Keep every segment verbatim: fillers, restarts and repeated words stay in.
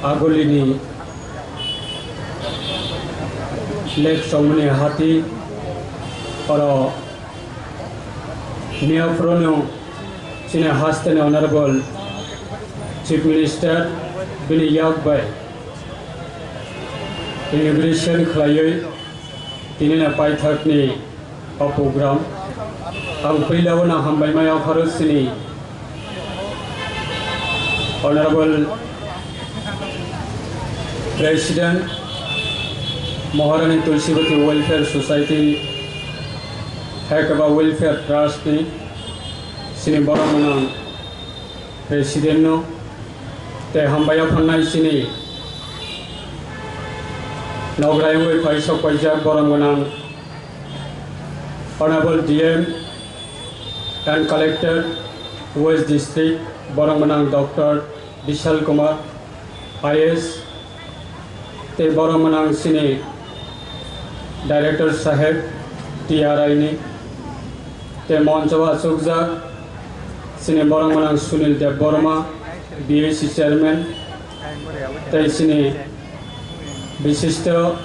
Agulini late Chongmani hati oro Miyaphrono chini hasteni Honorable Chief Minister bini yak bai inauguration khlaiwi tinino paithakni o program. Ang puilao no hambai maya pharo chini Honorable President, Maharani Tulsibati Welfare Society, Hekaba Welfare Trust ni chini borok gwnang President no, tei hambai phannai chini nograi wngwi phaisok paijak borok gwnang Honorable D M and Collector West District, borok gwnang Doctor Bishal Kumar, I A S, tei borok gwnang chini Director Saheb T R I ni, tei moncho o achukjak chini borok gwnang Sunil Debbarma, B A C Chairman, tei chini bishisto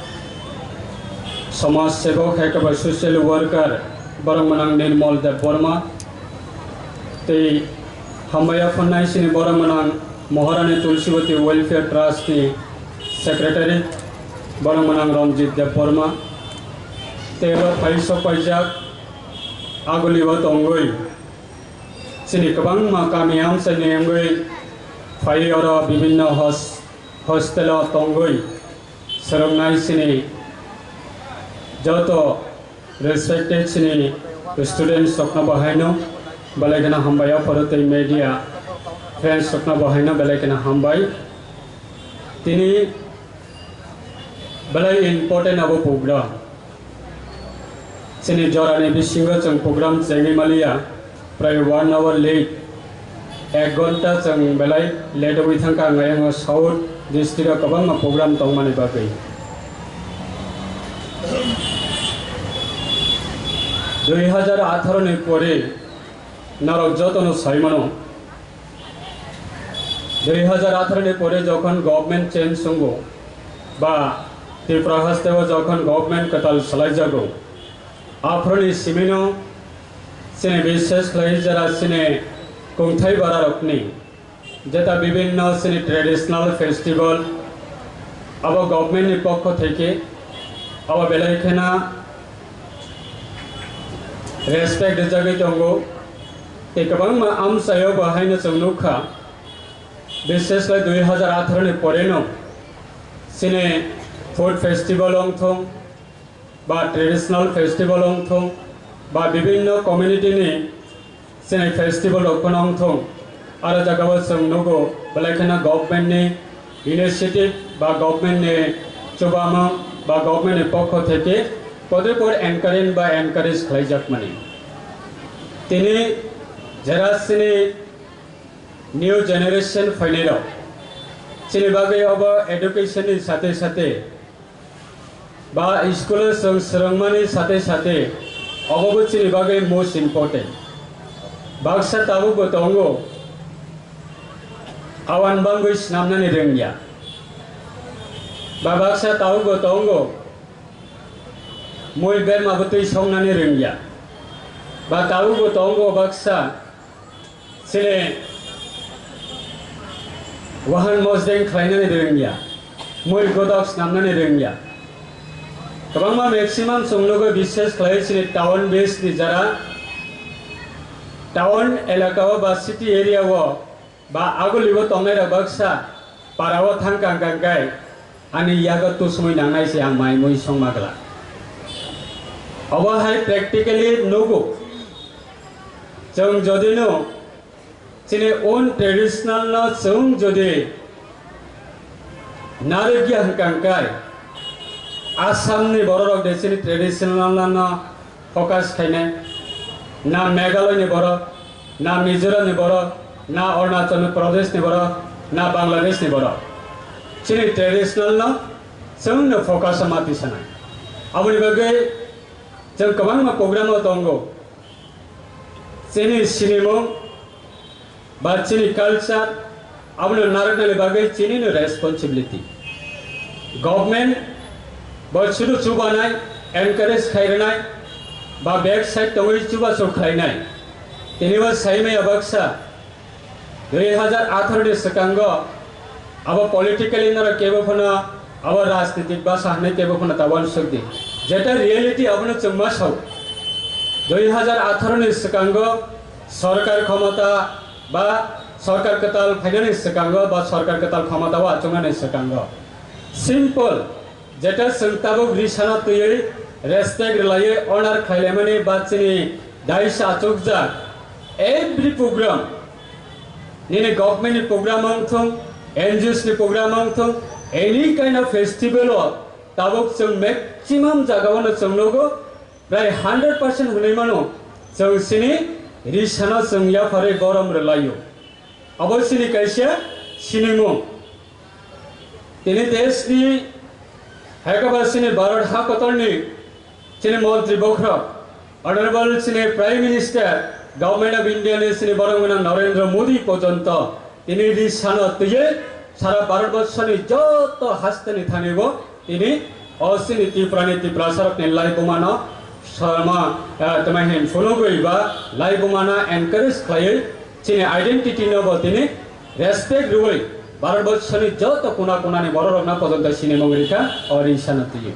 somaj sebok hai khe ba social worker borok gwnang Nirmal Debbarma, tei hambai phannai chini borok gwnang Maharani Tulsibati Welfare Trust ni Secretary borok gwnang Ranjit Debbarma, tei oro phaisok paijak agulio tongwi chini kwbangma kami amchaini wngwi phaiwi oro bibinno hos-, hostel o tongwi swrwngnai chini joto respected chini students rokno bo haino belai kheno hambai, aphuru tei media friends rokno bo haino belai kheno hambai. Tini belai important abo program. Chini jorani bisingo chwng program chengwi maliya, prai one hour late, ek ghonta chwng belai late wngwi thangkha ang ayang o South district o kwbangma program tongmani bagwi. Dui hazar atharo ni pore norok jotono saimano, dui hazar atharo ni pore jokhon government change wngo ba Tripura haste o jokhon government kwtal salaijago, aphuruni simino chini bishes khlai jara chini kungthai bararokni jeta bibinno chini traditional festival abo government ni pokho theke abo belai kheno respect rijagwi tongo. Tei kwbangma amchaio bo haino chwng nukha, bishes khlai dui hazar atharo ni poreno chini food festival wngthung ba traditional festival wngthung ba bibinno community ni chini festival rok phano wngthung, aro jagao chwng nugo belai kheno government ni initiative ba government ni chubamung ba government ni pokho theke kodui por encourage ba encourage khlaijakmani. Tini jera chini new generation phainairok chini bagwi obo education ni sate sate ba school o chwng swrwngmani sate sate obobo chini bagwi most important. Baksa tabukbo tongo awan bangwi swnamnani rwngya, ba baksa tabukbo tongo mui berma bwtwi songnani rwngya, ba tabukbo tongo baksa chini wahan mosdeng khlainani rwngya, mui godok snamnani rwngya. Kwbangma maximum chwng nugo, bishes khlai chini town based ni jara town elaka o ba city area o ba agulio tongnai rok baksa para o thang kang kang kai ani yago tusumui nangnai se ang mai mui songma glak. Obo hai practically nugo. Chwng jodi no chini own traditional no chwng jodi narwkya hwnkha hwnkhe Assam ni borok rok de chini traditional no focus khainai, na Meghalaya ni borok, na Mizoram ni borok, na Arunachal Pradesh ni borok, na Bangladesh ni borok. Chini traditional no chwng no focus ma tisanai. Aboni bagwi chwng kwbangma program o tongo. Chini sinimung ba chini culture Abono narwknani bagwi chinino responsibility. Government bo sudu chubanai, encourage khairwnai, ba back side tongwi chubachu khlainai. Tinibo saimaya baksa, dui hazar atharo ni swkango abo politically norok kebo phano abo rajnitik basa hwnwi kebo phano ta uansukdi. Jeta reality abono chwng ma sao. Dui hazar atharo ni swkango sorkar khomota ba sorkar kwtal phainani swkango ba sorkar kwtal khomota o achuknani swkango simple, jeta chwng tabuk risano twiwi respect rwlaiwi honor khailaimani ba chini daisa achukjak every program, nini government ni program wngthung, N G Os ni program wngthung, any kind of festival o tabuk chwng maximum jaga o no chwng nugo, prai hundred percent hwnwi mano, chwng chini risano chwng yapharwi borom rwlaio. Abo chini kaisa sinimung. Tini deshni, hai khe ba chini Bharat ha kotorni chini montri bokhorok, Honorable chini Prime Minister, Government of India ni chini borok gwnang Narendra Modi porjonto tini risano twiwi sara Bharat borso ni joto haste ni thani bo tini o chini Tripura ni Tiprasa rok ni laibuma no sama, eh, tama hin phunugwi ba laibuma no encourage khlaiwi chini identity no bo tini respect rwwi Bharat borso ni joto kuna kuna ni borok rok no porjonto sinimung rikha o risano twiwi.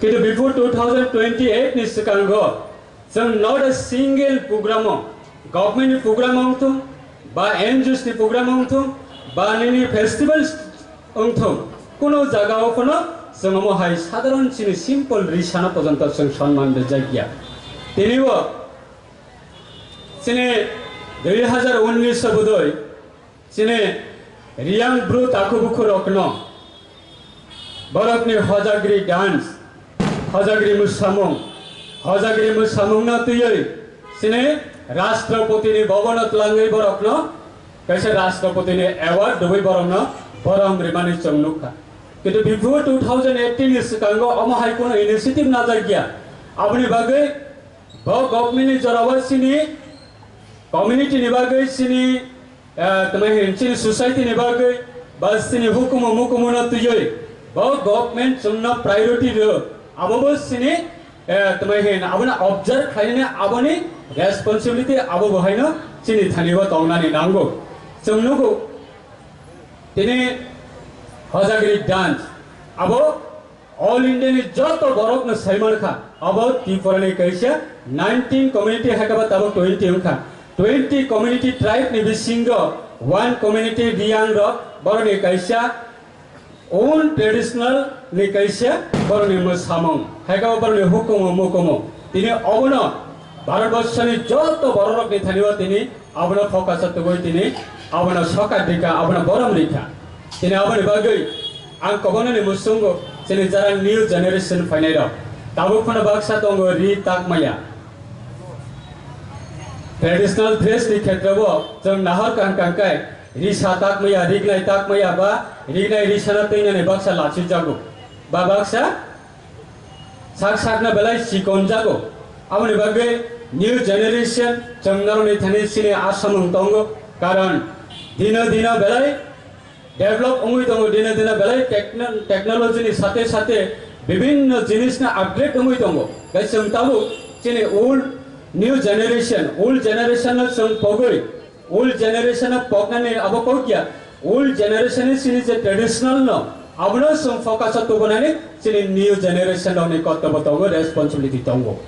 Kintu before two thousand twenty-eight ni swkango chwng not a single program o, government ni program wngthung, ba N G Os ni program wngthung, ba nini festivals wngthung, kuno jaga o phano chwng omo hai sadharon chini simple risano porjonto chwng sonman rwjakya. Tini bo chini dui hazar unnish o bodoi chini Riyang bru takhu bukhu rokno borokni hojagri dance, hojagri musamung, hojagri musamungno twiwi chini Rashtrapati ni bhavan o twlangwi borokno kaisa Rashtrapati ni award rwwi borokno borom rimani chwng nukha. Kintu before two thousand eighteen ni swkango omo hai kuno initiative najakya. Aboni bagwi bo government ni jorao chini community ni bagwi chini, eh, tamo hin chini society ni bagwi ba chini hukumu mukumu no twiwi bo government chwngno priority rw, abo bo chini, eh, tamo hin abono observe khlainani aboni responsibility abo bo haino chini thani bo tongnani nango. Chwng nugo tini hojagri dance abo All India ni joto borok no sai man kha, abo Tripura ni kaisa nineteen community hai khe ba tabuk twenty wng kha. Twenty community tribe ni bisingo one community Riyang rok borok ni kaisa own traditional ni kaisa borok ni mwsamung hai khe ba borok ni hukumu mukumu. Tini obono Bharat borso ni joto borok rok ni thani o tini Abono focus o tubui tini, abono sokat rikha, abono borom rikha. Tini aboni bagwi ang kobonani musungo chini jara new generation phainai rok. Tabuk phano baksa tongo ri takmaya. Traditional dress ni khetrebo chwng nahor kaham kaham kai ri sa takmaya, rignai takmaya ba rignai ri sana twinani baksa lachijago. Ba baksa sak sakno belai chikon jago. Aboni bagwi new generation chwng narwkni thani chini asamung tongo, karon dino dino belai develop wngwi tongo, dino dino belai techno-, technology ni sate sate bibinno jinisno upgrade wngwi tongo. Bai chwng tabuk chini old new generation, old generation no chwng pogwi Old generation o poknani abo kok ya. Old generation ni chini je traditional no, abono chwng focus o tubunani chini new generation rokni kortobo tongo, responsibility tongo.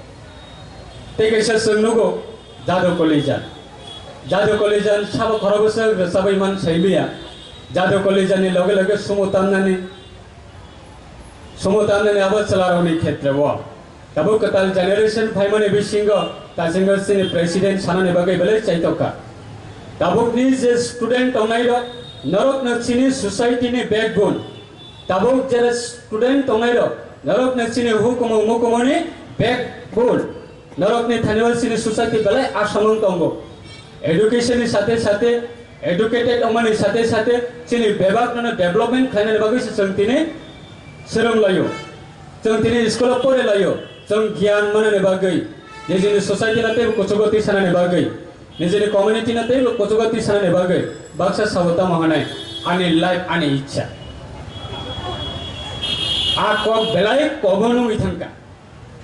Tei kaisa chwng nugo, jadu collision. Jadu collision sabo khorokbwswk rwchabwi man saimaya. Jadu collision ni loge loge sumo tamnani, sumo tamnani abo chwlarokni khetreo. Tabuk kwtal generation phaimani bisingo, dasingo chini president sanani bagwi belai chaitokha. Tabukni je student tongnairok, norokno chini society ni backbone. Tabuk je student tongnairok, norokno chini hukumu mukumuni backbone. Norokni thanio chini society belai asamung tongo. Education ni sate sate, educated wngmani sate sate, chini bebak no development khlainani bagwi se chwng tini swrwng laio. Chwng tini school o pore laio, chwng giyan manani bagwi, nijini society no teibo kuchugo tisanani bagwi, nijini community no teibo kuchugo tisanani bagwi, Baksa sabo tamo hwnwi, ani life ani ichha. A kok belai kobo nungwi thangkha.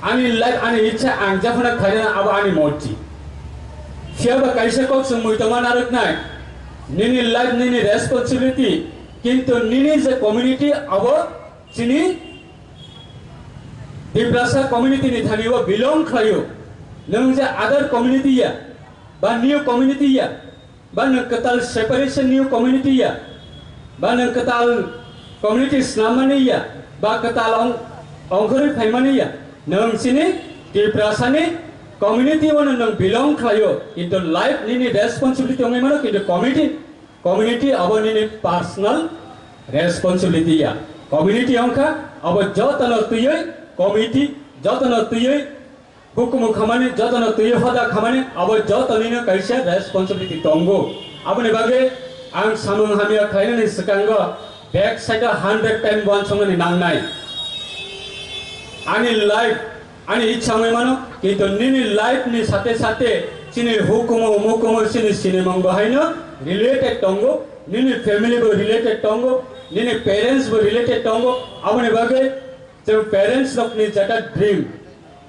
Ani life ani ichha ang jephano khaina abo ani morji. Phiya ba kaisa kok chwng muitoma narwknai, nini life nini responsibility, kintu nini je community abo chini Tiprasa community ni thani o belong khlaio. Nwng je other community ya, ba new community ya, ba nwng kwtal separation new community ya, ba nwng kwtal community snammani ya, ba kwtal ong-, ongkhorwi phaimani ya, nwng chini Tiprasani community o nwng belong khlaio, kintu life nini responsibility wngwi mano, kintu community, community abo nini personal responsibility ya. Community wngkha abo jotono twiwi committee, jotono twiwi hukumu khamani, jotono twi hoda khamani, abo jotonino kaisa responsibility tongo. Aboni bagwi ang samung hamya khlainani swkango back side o hundred time uansuknani nangnai. Ani life, ani ichha wngwi mano, kintu nini life ni sate sate chini hukumu mukumu chini sinimung bo haino related tongo, nini family bo related tongo, nini parents bo related tongo. Aboni bagwi chwng parents rokni jeta dream,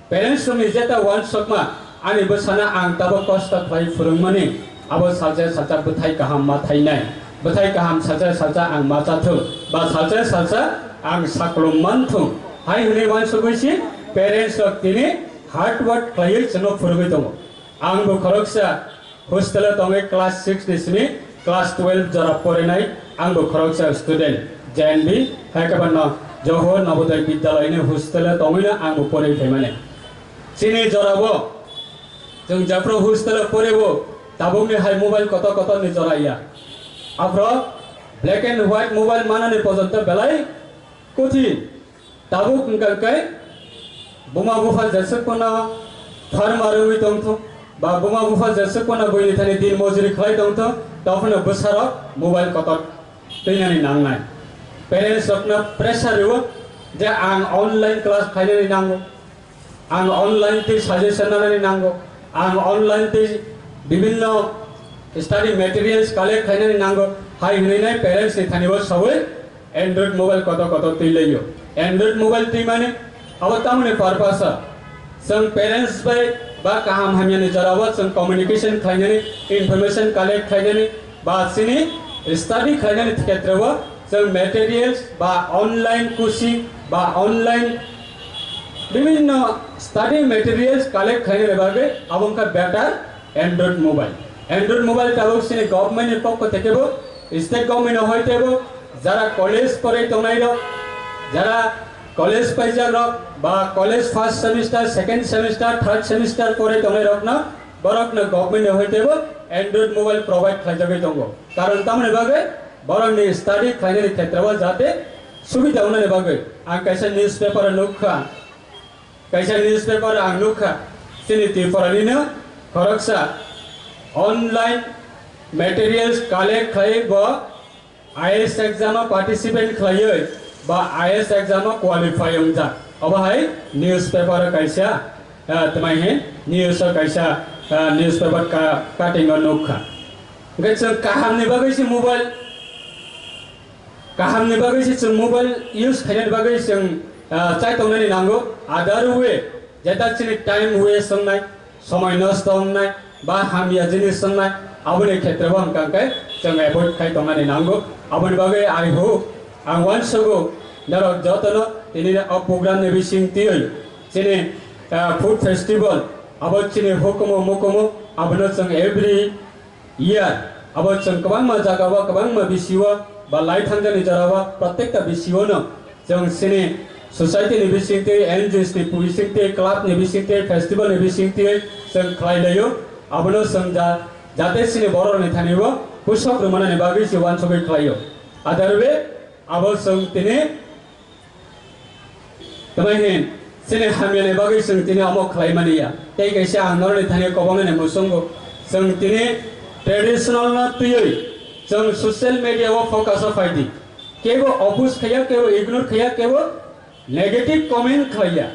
parents rokni jeta uansukma, ani bwsano ang tabuk kosto khlai phwrwngmani, abo salsa salsa bwthai kaham ma thainai, bwthai kaham salsa salsa ang ma chathung, ba salsa salsa ang saklum manthung, hai hwnwi uansugwi si parents rok tini hard work khlaiwi chwngno phwrwngwi tongo. Ang bo khoroksa hostel o tongwi class six ni simi class twelve jora porinai, ang bo khoroksa student J N V, hai khe bono Johor Navodaya Vidyalaya ni hostel o tongwino ang bo porwi phaimani. Chini jora bo chwng jephru hostel o poribo, tabukni hai mobile kotor kotor ni jora ya. Aphro black and white mobile manani pojonto belai kothin. Tabuk wngkha khe buma bupha jeswk phano farmer wngwi tongthung, ba buma bupha jeswk phano buini thani din mojuri khlai tongthung, tongphano bwsarok mobile kotor twinani nangnai. Parents rokno pressure rwo je ang online class khlainani nango, ang online tei suggestion nanani nango, ang online tei bibinno study materials collect khlainani nango, hai hwnwi nai parents ni thani bo sawi Android mobile kotor kotor twi laio. Android mobile twi mani abo tamoni purpose o. Chwng parents bai ba kaham hamya ni jora o chwng communication khlainani, information collect khlainani, ba chini study khlainani khetre o chwng materials ba online coaching ba online bibinno study materials collect khlainani bagwi abo wngkha better Android mobile. Android mobile tabuk chini government ni pokho theke bo, state government ni hoi tebo, jara college porai tongnai rok, jara college paijak rok ba college first semester, second semester, third semester porai tongnai rokno, borokno government ni hoi tebo Android mobile provide khlaijagwi tongo. Karon tamoni bagwi borokni study khlainani khetre o jate subida wngnani bagwi. Ang kaisa newspaper o nukha, Kaisa newspaper ang nukha, chini Tripura nino khoroksa online materials collect khlai bo I A S exam o participate khlaiwi ba I A S exam o qualify wngjak. Obo hai newspaper o kaisa, ah, tmai hin news o kaisa, ah, newspaper ka-, cutting o nukha. Hwnkhe chwng kahamni bagwi se mobile Kahamni bagwi se chwng mobile use khainani bagwi chwng, ah, chai tongnani nango. Other way, jeta chini time waste wngnai, somoi nosto wngnai, ba hamya jinis wngnai, aboni khetre bo hwnkha khe chwng avoid khai tongnani nango. Aboni bagwi I hope, ang uansugo norok jotono tini o program ni bising twiwi chini, ah, food festival, abo chini hukumu mukumu, abono chwng every year, abo chwng kwbangma jaga o, kwbangma bisi o, ba lai thangjani jora o, protekta bisi o no chwng chini society ni bising twi, N G Os ni bising twi, club ni bising twi, festival ni bising twi chwng khlai laio. Abono chwng ja-, jate chini borok ni thani o pusok rwmani bagwi se uansugwi khlaio. Other way, abo chwng tini Tamo hin, chini hamyani bagwi chwng tini omo khlaimani ya. Tei kaisa ang norokni thani kobongnani muchungo. Chwng tini traditional no twiwi chwng social media o focus o phai di. Kebo oppose khaiya, kebo ignore khaiya, kebo negative comment khlaiya.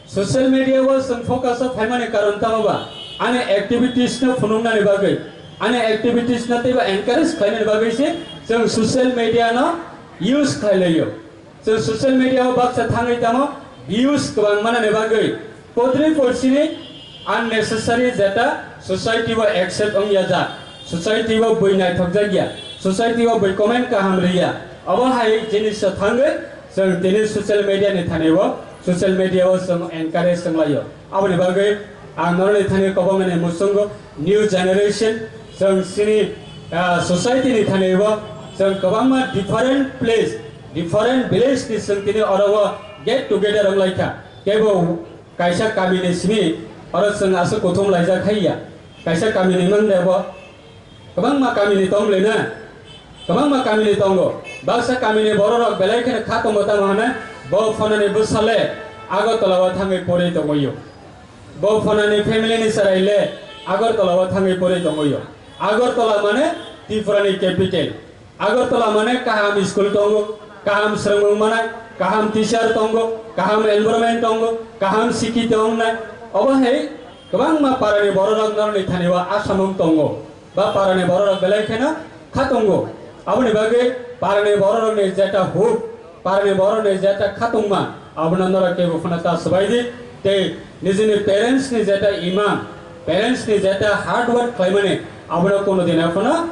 Social media o chwng focus o phaimani karon tamo ba? Ani activities no phunuknani bagwi, Ani activities no teibo encourage khlainani bagwi se chwng social media no use khlailaio. Chwng social media o baksa thangwi tamo views kwbang manani bagwi potri porsini unnecessary jeta society o accept wngya jak, society o bui naithokjakya, society o bui comment kaham rwya. Obo hai jinis o thangwi chwng tini social media ni thani o, social media o chwng encourage wnglaio. Aboni bagwi ang norokni thani kobongnani muchungo new generation chwng chini, ah, society ni thani o chwng kwbangma different place, different village ni chwng tini oro o get together wnglaikha. Kebo kaisa kami ni simi oro chwng aswk kuthum laijak haiya. Kaisa kami ni mang de bo. Kwbangma kamini tong le na? Kwbangma kamini tongo. Baksa kamini bororok belai kheno kha tongo, tamo hwnwi bo phanani bwsale Agartala o thangwi porwi tongo yo. Bo phanani family ni chwrai le Agartala o thangwi porwi tongo yo. Agartala mane Tripura ni capital. Agartala mane kaham school tongo, kaham swrwngmung manai, kaham teacher tongo, kaham environment tongo, kaham sikhi tongnai. Obo hai kwbangma parani bororok norokni thani o asamung tongo. Ba parani bororok belai kheno kha tongo. Aboni bagwi parani bororokni jeta huk, parani bororokni jeta kha tongma, abono norok kebo phano ta swbai di. Tei nijini parents ni jeta imang, parents ni jeta hard work khlaimani, abono kono dina phano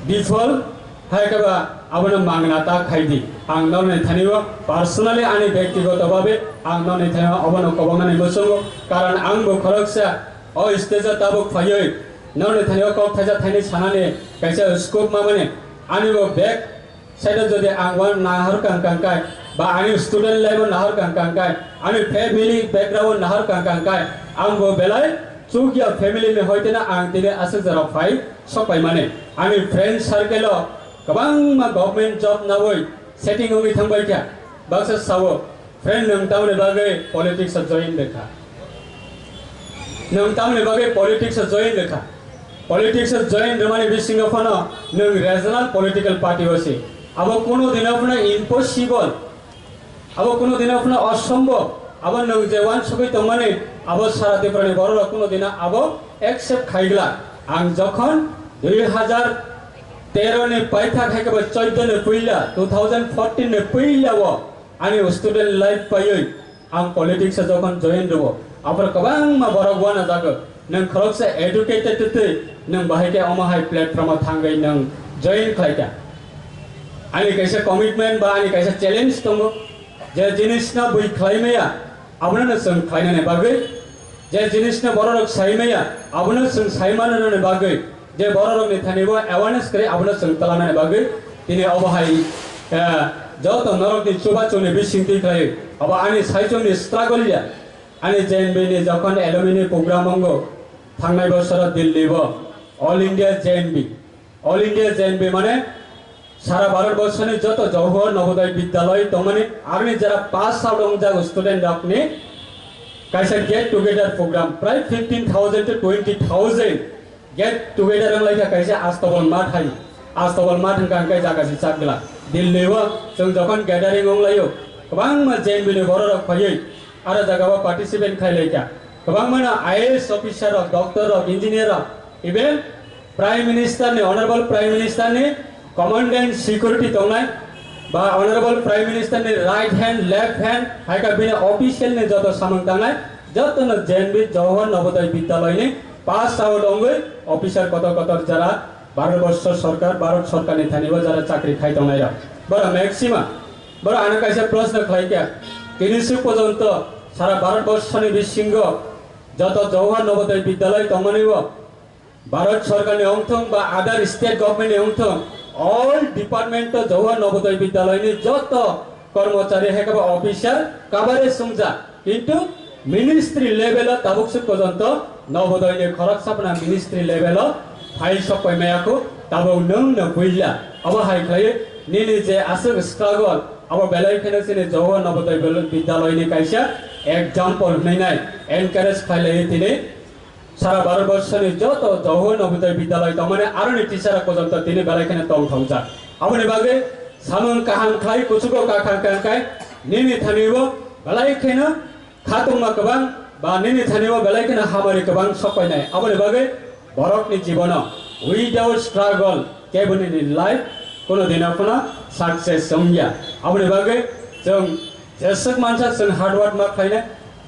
bifol hai khe ba abono mangna ta khai di. Ang norokni thani o personally ani bektigoto babe ang norokni thani o obono kobongnani muchungo, karon ang bo khoroksa o stage o tabuk phaiwi norokni thani o kok thaisa thaini sanani kaisa scope mamani ani bo bek side o jodi ang uan nahar kang kang kai, ba ani student life o nahar kang kang kai, ani family background o nahar kang kang kai, ang bo belai chukya family ni hoitena ang tini aswk jora phai sok pai mani. Ani friend circle o kwbangma government job nawi setting wngwi thang bai kha. Baksa sao, "Friend, nwng tamoni bagwi politics o join rwkha? Nwng tamoni bagwi politics o join rwkha?" Politics o join rwmani bisingo phano nwng regional political party o se. Abo kuno dino phano impossible. Abo kuno dino phano osombob. Abo nwng je uansugwi tongmani, abo sara Tripura ni bororok kuno dino abo accept khaigla. Ang jokhon dui hajar tero ni paithak hai khe bo chaudo ni puila, two thousand fourteen ni puila o ani student life paiwi ang politics o jokhon join rwo, aphuru kwbangma borok uanajago. Nwng khoroksa educated twi nwng bahai khe omo hai platform o thangwi nwng join khlai kha. Ani kaisa commitment ba ani kaisa challenge tongo, je jinisno bui khlai maya, abono no chwng khlainani bagwi, je jinisno bororok sai maya, abono chwng sai manani bagwi, je bororokni thani bo awareness kwrwi, abono chwng twlanani bagwi tini obo hai, eh, joto norokni chubachuni bisingtwi khlai, obo ani saichungni struggle ya. Ani J N V ni jokhon alumni program wngo, thangnai bosoro Delhi o All India J N V, All India J N V mane sara Bharat borsoni joto Jawahar Navodaya Vidyalay tongmani aroni jara pass out wngjak student rokni kaisa get together program, prai fifteen thousand to twenty thousand get together wnglaikha kaisa Astobol Math hai. Astobol Math wngkha hwnkhe jaga si chak glak. Delhi o chwng jokhon gathering wnglaio, kwbangma J N V ni bororok phaiwi aro jaga o participate khai laikha. Kwbangmano I A S officer rok, doctor rok, engineer rok, even Prime Minister ni, Honorable Prime Minister ni command and security tongnai, ba Honorable Prime Minister ni right hand, left hand, hai khe bini official ni joto samung tangnai, jotono J N V Jawahar Navodaya Vidyalay ni pass out wngwi officer kotor kotor jara Bharat Borsho Sorkar, Bharat Sorkar ni thani o jara chakri khai tongnai rok. Bora maximum, bora ano kaisa proshno khlai kha, tini suk porjonto sara Bharat Borsho ni bisingo joto Jawahar Navodaya Vidyalay tongmani o Bharat Sorkar ni ongthong ba other state government ni ongthong, all department o Jawahar Navodaya Vidyalay ni joto kormochari hai khe ba officer kabare sumjak, kintu ministry level o tabuk suk porjonto Navodaya ni khorok sapna ministry level o phai sok pai maya khu, tabuk nwng no buila. Abo hai khlai nini je aswk struggle, abo belai kheno chini Jawahar Navodaya Vidyalay ni kaisa example hwnwi nai, encourage khlai lai tini. Sara Bharat borsoni joto Jawahar Navodaya Vidyalay tongmani aroni teacher rok porjonto tini belai kheno tongthokjak. Aboni bagwi samung kaham khlai kuchugo kakhang kangkai nini thani o belai kheno khatungma kwbang ba nini thani o belai kheno hamari kwbang sok painai. Aboni bagwi Borokni jibono without struggle keboni ni life kono dino kono success wngya. Aboni bagwi chwng jeswk mansa chwng hard work ma khlainai.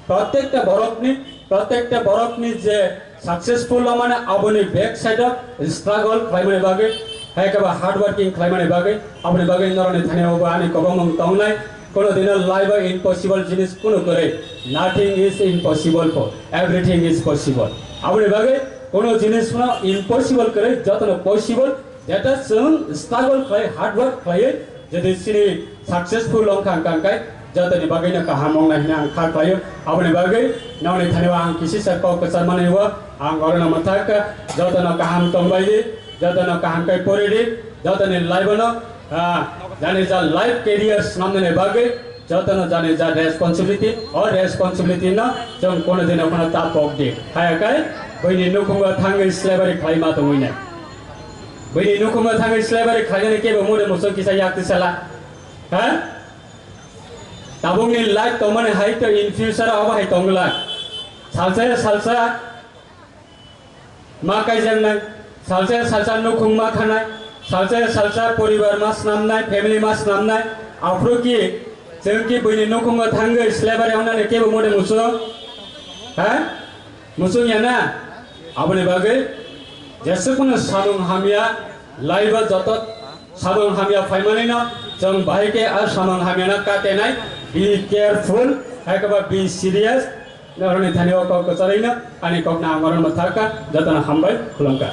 Protekta borokni, protekta borokni je successful wngmani aboni back side o struggle khlaimani bagwi, hai khe ba hard working khlaimani bagwi, aboni bagwi norokni thani obo ani kobongmung tongnai. Kono dino life o impossible jinis kono kwrwi. Nothing is impossible for, everything is possible. Aboni bagwi kono jinis no impossible kwrwi, jotono possible. Jeta chwng struggle khlai, hard work khlaiwi, jodi chini successful wngkha, wngkha, wngkha, jotoni bagwino kaham wngnai hwnwi ang kha khlaio. Aboni bagwi nokni thani o ang kisisa kok kwchar manwi o ang orono mwthak kha. Jotono kaham tongbai di, jotono kaham khe pori di, jotoni life-o no, ah, jani ja life career swnamnani bagwi jotono jani ja responsibility, o responsibility no chwng kono dino kono ta pok di. Haya kai buini nukhungo thangwi slavery khlai ma tongwi nai. Buini nukhungo thangwi slavery khlainani kebo mode musuk kisa yak tisala. Ha? Tabukni life tongmani hai to in future abo hai tongla. Salsa salsa ma kaijaknai, salsa salsa nukhung ma khanai, salsa salsa poribar ma snamnai, family ma snamnai. Aphuru ki chwng ki buini nukhungo thangwi slavery wngnani kebo mode musuk? Ha? Musuk ya na? Aboni bagwi jesukno samung hamya laiba joto samung hamya phaimani no chwng bahai khe a samung hamya no katenai. Be careful, hai khe ba be serious. Norokni thani o kok kwcharwi no ani kok no ang oro mwthak kha, jotono hambai khulum kha.